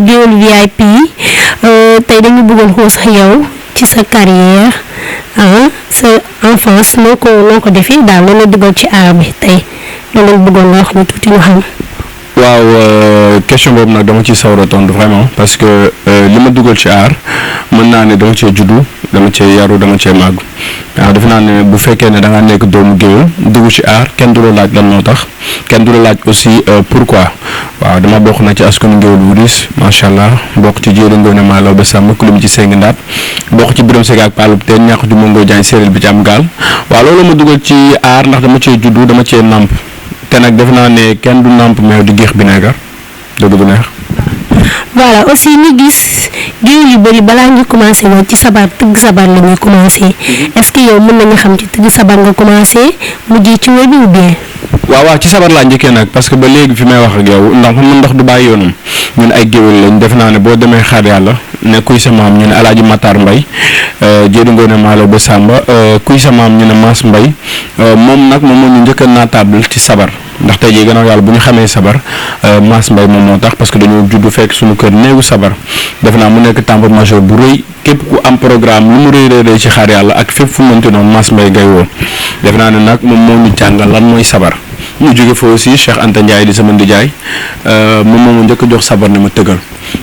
Géwël VIP tey dañu bëggoon xuus yow ci sa carrière sa enfance noo ko defee daal loolu la dugal ci art bi tey loolu lañ bëggoon nga wax ñu tuuti ñu xam. waaw question boobu nag dama ciy sawar a tontu vraiment parce que li ma dugal ci art mën naa ne dama cee juddu dama cee yaru dama cee màgg waaw defe naa ne bu fekkee ne da ngaa nekk doomu géwél dugg ci art kenn du la laaj lan moo tax kenn du la laaj aussi pourquoi waaw dama bokk na ci askanu géwél bu riis macha allah bokk ci Jéeri Ngoone Malaw ba sàmm kulum ci Sengi Ndaat bokk ci Biram Sega ak Paalub teen ñàkk ju Mongo Jaañ séeréer bi ci am gaal waaw loolu ma dugal ci art ndax dama cee juddu dama cee namp te nag defe naa ne kenn du namp meew di géex bi neegar dëgg du neex. voilà aussi ñu gis géwél yu bëri balaa ñu commencé woon ci sabar tëgg sabar la ñuy commencé est-ce que yow mën nañu xam ci tëgg sabar nga commencé mujjee ci wéy bi ou bien. waaw ci sabar laa njëkkee nag parce que ba léegi fi may wax ak yow ndax man ndox du bàyyi yoonam ñun ay géwél lañ defe naa ne boo demee xaar yàlla ne kuy sa maam ñu ne Alaaji Matar Mbay Jéeri Ngoone Malaw ba Sàmba kuy sa maam ñu ne Maas Mbay moom nag moom moo ñu njëkk a naatable ci sabar ndax tey jii gannaaw yàlla bu ñu xamee sabar Maas Mbay moom moo tax parce que dañoo juddu fekk suñu kër néegu sabar defe naa mu nekk tambour major bu rëy képp ku am programme lu mu rëy rëy ci xaar yàlla ak fépp fu mu mënti noonu Maas Mbay ngay woo defe naa ne nag moom moo ñu jàngal lan mooy sabar ñu jóge fa aussi Cheikh Anta Ndiaye di sama ndijaay moom moo njëkk a jox sabar ne ma tëggal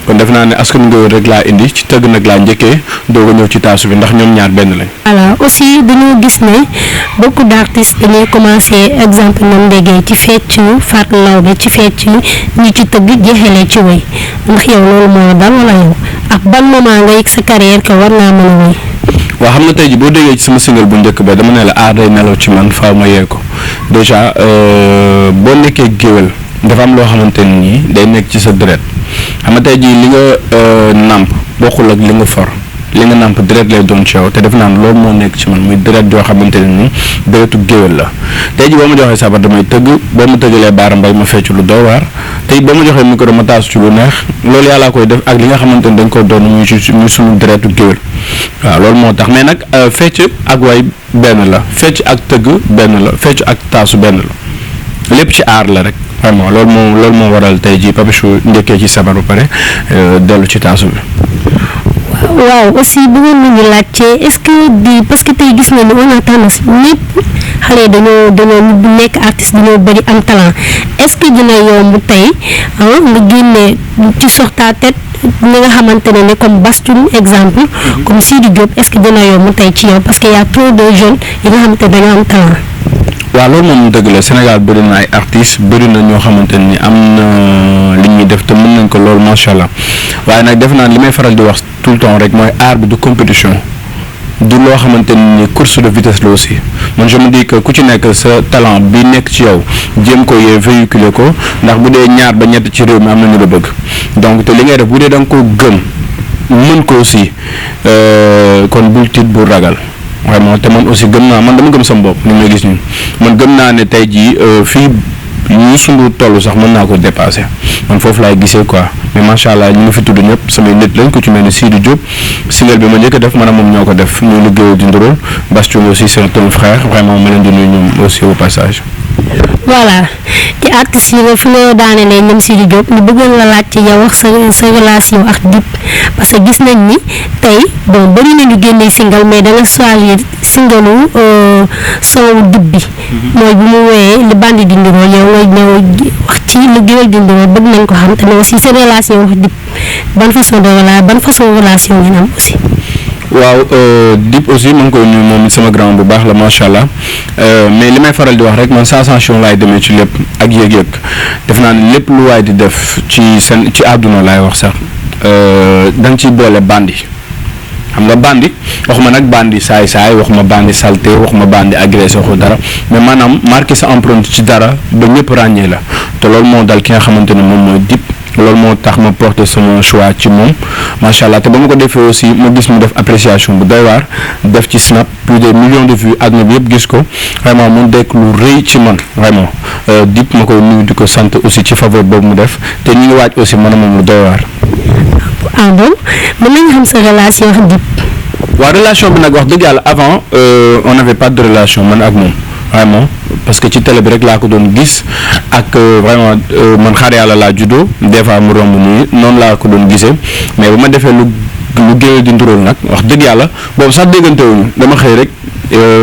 kon defe naa ne askan ngéwél rek laa indi ci tëgg nag laa njëkkee doog a ñëw ci taasu bi ndax ñoom ñaar benn lañ. voilà aussi dañoo gis ne beaucoup d'artistes dañuy commencé exemple ñoom ndegee ci fecc Fatou Lawbe ci fecc ñi ci tëgg jeexalee ci woy ndax yow loolu moo dal wala yow ak ban moment nga yëg sa carrière que war naa mën a woy. waaw xam nga tey ji boo déggee ci sama single bu njëkk ba dama ne la aar day nelaw ci man faaw ma yee ko déjà boo nekkee géwél dafa am loo xamante ne nii day nekk ci sa deret xam nga tey jii li nga nàmp bokkul ak li nga for li nga nàmp deret lay doon ci yow te def naa ne loolu moo nekk ci man muy deret joo xamante ne nii deretu géwél la tey jii boo ma joxee sabar damay tëgg boo ma tëggalee baara mbay ma fecc lu doy waar tey boo ma joxee micro ma taasu ci lu neex loolu yàllaa koy def ak li nga xamante ne dañ ko doon muy suñu deretu géwél waaw loolu moo tax mais nag fecc ak way benn la fecc ak tëgg benn la fecc ak taasu benn la lépp ci aar la rek vraiment loolu moo waral tey jii Papichou njëkkee ci sabar ba pare dellu ci taasu bi. waaw aussi bëggoon nañu laajte est-ce que parce que tey gis nañu on a tendance ñëpp xale yi dañoo bu nekk artiste dañoo bëri am talent est-ce que dina yomb tey nga génne ci sur ta tête ñi nga xamante ne comme Bastoun exemple comme Sidi Diop est-ce que dina yomb tey ci yow parce que y a trop de jeunes yi nga xamante ne dañoo am talent. waaw loolu moom dëgg la Sénégal bëri na ay artistes bëri na ñoo xamante ni am na li ñuy def te mën nañ ko loolu macha allah waaye nag def naa li may faral di wax tout le temps rek mooy art bi du compétition du loo xamante ni course de vitesse la aussi man je me dis que ku ci nekk sa talent bi nekk ci yow jéem ko yee véhiculer ko ndax bu dee ñaar ba ñett ci réew mi am na ñu la bëgg donc te li ngay def bu dee da nga ko gëm mën ko aussi kon bul tiit bul ragal. vraiment te man aussi gëm naa man dama gëm sama bopp ni may gis ñun man gëm naa ne tey jii fii ñu sundu toll sax mën naa ko dépasser man foofu laay gisee quoi mais macha allah ñu ngi fi tudd ñëpp samay nit lañ ko ci mel ni Sidi Diop single bi ma njëkk a def man ak moom ñoo ko def ñu liggéey di Ndorol Bastoun aussi c'est un frère vraiment ma leen di nuyu ñoom aussi au passage. voilà ci artistes yi nga fi la daanelee ñoom Sidi Diop ñu bëggoon la laaj ci yow wax sa relation ak Dip parce que gis nañ ni tey bon bëri nañu génnee single mais da nga choisir single son Dip bi mooy bu mu wooyee li bandi di Ndorol yow nga ñëw wax ci lu géwél di Ndorol bëgg nañ ko xam te ne aussi sa relation ak Dip ban façon relation ngeen am aussi. waaw Dip aussi ma ngi koy nuyu moom sama grand bu baax la macha allah mais li may faral di wax rek man sensation laay demee ci lépp ak yëg-yëg def naa ne lépp lu waay di def ci àdduna laay wax sax da nga ciy boole bandi xam nga bandi waxuma nag bandi saay-saay waxuma bandi salté waxuma bandi agressé waxu dara mais maanaam marqué sa empreinte ci dara ba ñëpp ràññee la te loolu moo dal ki nga xamante ne moom mooy Dip loolu moo tax ma porté sama choix ci moom macha allah te ba ma ko defee aussi ma gis mu def appréciation bu doy waar def ci snap plus de millions de vues àdduna bi yëpp gis ko vraiment mu dekk lu rëy ci man vraiment Dip ma koy nuyu di ko sant aussi ci faveur boobu mu def te ñu ngi waaj aussi man moom lu doy waar. ah bon mën nañu xam sa relation ak Dip. waaw relation bi nag wax dëgg yàlla avant on n'avait pas de relation man ak moom vraiment parce que ci télé bi rek laa ko doon gis ak vraiment man xaar yàlla laa juddoo des fois mu romb nii noonu laa ko doon gisee mais bu ma defee lu géwél di nduróol nag wax dëgg yàlla boobu sax déggantewuñu dama xëy rek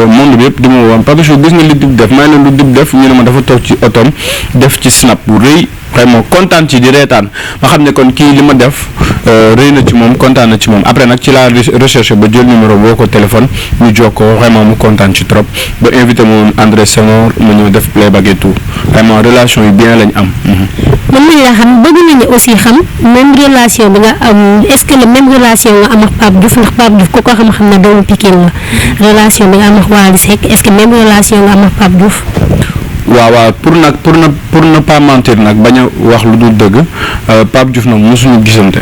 monde bi yëpp di ma woon Papichou gis nga li Dip def may leen lu Dip def ñu ne ma dafa toog ci otom def ci snap bu rëy vraiment kontaan ci di reetaan ma xam ne kon kii li ma def rëy na ci moom kontaan na ci moom après nag ci laa recherche ba jël numéro boo ko téléphone ñu jokkoo vraiment mu kontaan ci trop ba invité mu André Senghor ma ñëw def playback et tout vraiment relation yi bien lañ am. mën nañ la xam bëgg nañu aussi xam même relation bi nga am est-ce que la même relation nga am ak Pape Diouf ndax Pape Diouf ku ko xam-xam ne doomu Pikine la relation bi nga am ak Wally Seck est-ce que même relation nga am ak Pape Diouf. waaw pour ne pas mentir nag bañ a wax lu dul dëgg Pape Diouf nag mosuñu gisante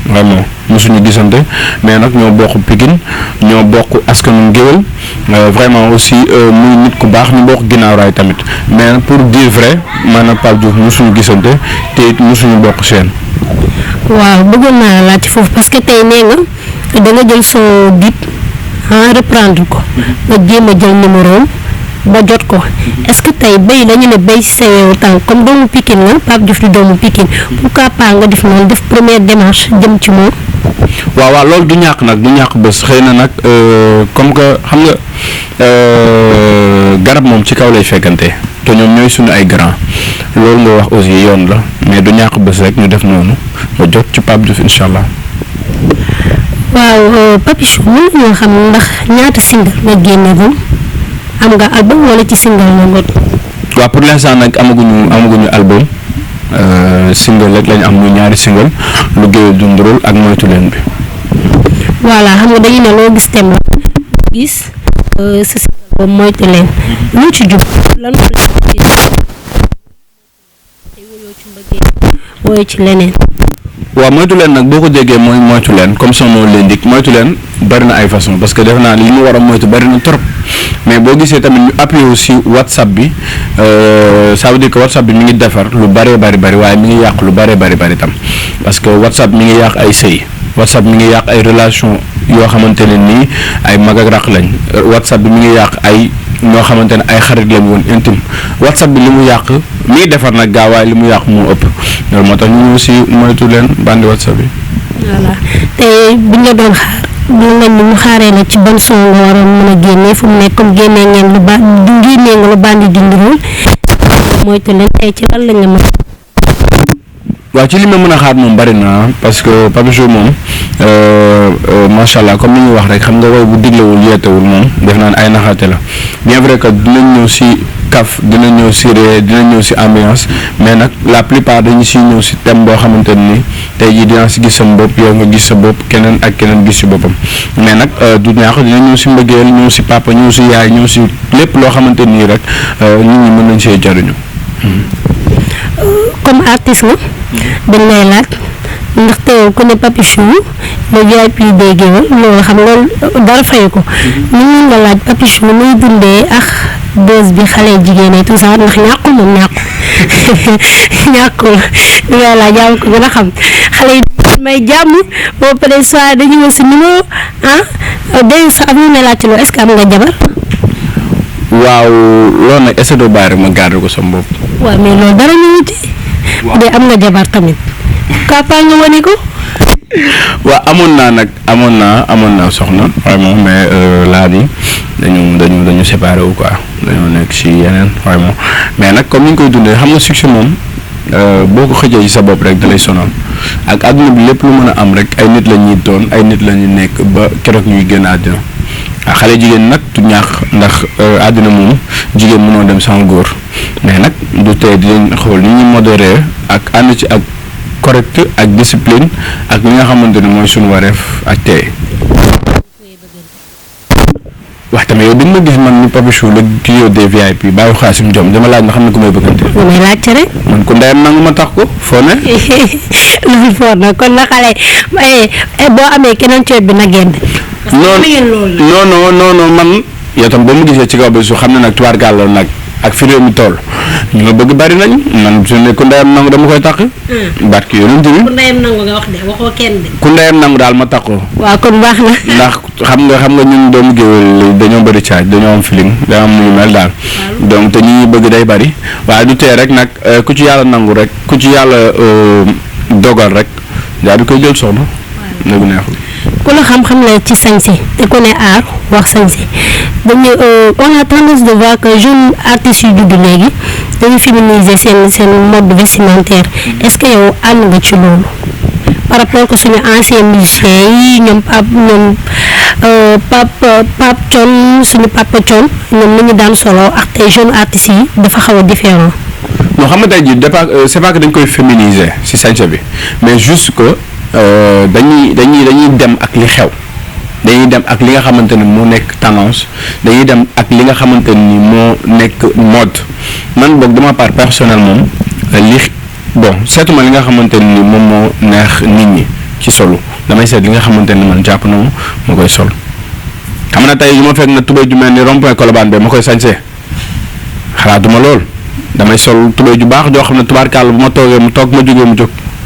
vraiment mosuñu gisante mais nag ñoo bokk Pikine ñoo bokk askanu Ngéwél vraiment aussi muy nit ku baax ñu bokk ginnaaw raay tamit mais pour dire vrai maanaam Pape Diouf mosuñu gisante te it mosuñu bokk seen. waaw bëggoon naa la laaj foofu parce que tey nee nga da nga jël son Dip reprendre ko nga jéem a jël numéro ba jot ko est-ce que tey béy dañu ne béy sewewu tànk comme doomu Pikine la Pape Diouf di doomu Pikine pourquoi pas nga def noonu def première démarche jëm ci moom. waaw loolu du ñàkk nag du ñàkk bés xëy na nag comme que xam nga garab moom ci kaw lay fekkante te ñoom ñooy suñu ay grand loolu nga wax aussi yoon la mais du ñàkk bés rek ñu def noonu ba jot ci Pape Diouf incha allah. waaw Papichou mën nañoo xam ndax ñaata single nga génneegum am nga album wala ci single nga ngot. waaw pour l'instant nag amaguñu album single rek lañ am muy ñaari single lu géwél du nduróol ak moytu leen bi. voilà xam nga dañu ne loo gis tem la gis sa single boobu moytu leen lu ci jub lan moo la ci leneen. waaw moytu leen nag boo ko déggee mooy moytu leen comme son nom l'indique moytu leen bari na ay façon parce que def naa li mu war a moytu bari na trop mais boo gisee tamit ñu appuyé aussi WhatsApp bi ça veut dire que WhatsApp bi mi ngi defar lu bëree bari waaye mi ngi yàq lu bari tam parce que WhatsApp mi ngi yàq ay sëy WhatsApp mi ngi yàq ay relation yoo xamante ne nii ay mag ak rakk lañ WhatsApp bi mi ngi yàq ay ñoo xamante ne ay xarit lañ woon intime WhatsApp bi li mu yàq mi ngi defar nag gaa waaye li mu yàq moo ëpp loolu moo tax ñu ñëw si moytu leen bandi WhatsApp bi. voilà te buñ la doon xaar ñu xaaree la ci ban son nga waroon mën a génnee fu mu nekk comme génnee ngeen lu bandi di nduróol moytu leen tey ci lan lañ la mën. waaw ci li ma mën a xaar moom bari na parce que Papichou moom macha allah comme ni ñuy wax rek xam nga woy bu diglewul yeetewul moom def naan ay naxaate la bien vrai que dinañ ñëw si kaf dinañ ñëw si ree dinañ ñëw si ambiance mais nag la plupart dañu siy ñëw si thème boo xamante ni tey jii dinaa si gis sama bopp yow nga gis sa bopp keneen ak keneen gis si boppam mais nag du ñaax dinañ ñëw si mbëggeel ñëw si papa ñëw si yaay ñëw si lépp loo xamante nii rek nit ñi mën nañ see jariñu. comme artiste nga dañ lay laaj ndaxte ku ne Papichou le VIP des géwél loolu xam loolu dara fay ko ñu ngi la laaj Papichou muy dundee ak bës bi xale jigéen yi tout ça ndax ñàkkul moom ñàkkul li ngay laaj yaa ko gën a xam xale yi may jàmm boo paree soit dañuy wax si numéro dégg sa am na laaj loolu est-ce que am nga jabar. waaw loolu nag est-ce que doo bàyyi rek ma garder ko sama bopp. waaw mais loolu dara ñu wuti. waaw de am nga jabar tamit. kàppaa nga wane ko. waaw amoon naa soxna vraiment mais laa di dañu séparé wu quoi dañoo nekk ci yeneen vraiment mais nag comme ni ñu koy dundee xam nga succès moom boo ko xëjee ci sa bopp rek da lay sonal ak àdduna bi lépp lu mën a am rek ay nit la ñuy doon ay nit la ñu nekk ba keroog ñuy génn àddina waaw xale jigéen nag du ñaax ndax àddina moom jigéen mënoo dem sans góor mais nag du tey dinañ xool ni ñuy modéré ak ànd ci ak correct ak discipline ak li nga xamante ne mooy suñu wareef ak tey. wax tamit yow di ma gis man ni Papichou la trio des VIP bàyyi xaasim jom dama laaj nga xam ne ku may bëggante. damay laajte rek. man ku ndeyam nangu ma tax ko foo ne. loolu foor na kon la xale boo amee keneen ceeb bi na génn. non man yow tam ba mu gisee ci kaw bi su xam ne nag tubaar gàll nag ak fi réew mi toll ñu ma bëgg bari nañ man su ne ku ndeyam nangu dama koy takk. barki yonent bi. ku ndeyam nangu nga wax de waxoo kenn de. ku ndeyam nangu daal ma takk ko. waaw kon baax na. ndax xam nga ñun doomu géwél dañoo bëri caaj dañoo am feeling da am nu mel daal. donc te ñi bëgg day bari waaye du tee rek nag ku ci yàlla nangu rek ku ci yàlla dogal rek daal di koy jël soxna. nagu neexul. ku la xam-xam la ci sañse te ku ne aar wax sañse dañu on a tendance de voir que jeunes artistes yu judd léegi dañu féminiser seen mode vestimentaire est-ce que yow ànd nga ci loolu par rapport que suñu anciens musiciens yi ñoom Pape Thione suñu Papa Thione ñoom ni ñu daan solo ak tey jeunes artistes yi dafa xaw a différent. non xam nga tey jii c'est pas que dañ koy féminiser si sañse bi mais juste que dañuy dem ak li xew dañuy dem ak li nga xamante ni moo nekk tendance dañuy dem ak li nga xamante ni moo nekk mode man boog dama part personnel moom seetuma li nga xamante ni moom moo neex nit ñi ci solo damay seet li nga xamante ni man jàpp na ma koy sol xam na tey yu ma fekk na tubéy ju mel ni rond-point Colobane ba ma koy sañsee xalaatuma lool damay sol tubéy ju baax joo xam ne tubaarkàlla bu ma toogee mu toog ma jógee mu jóg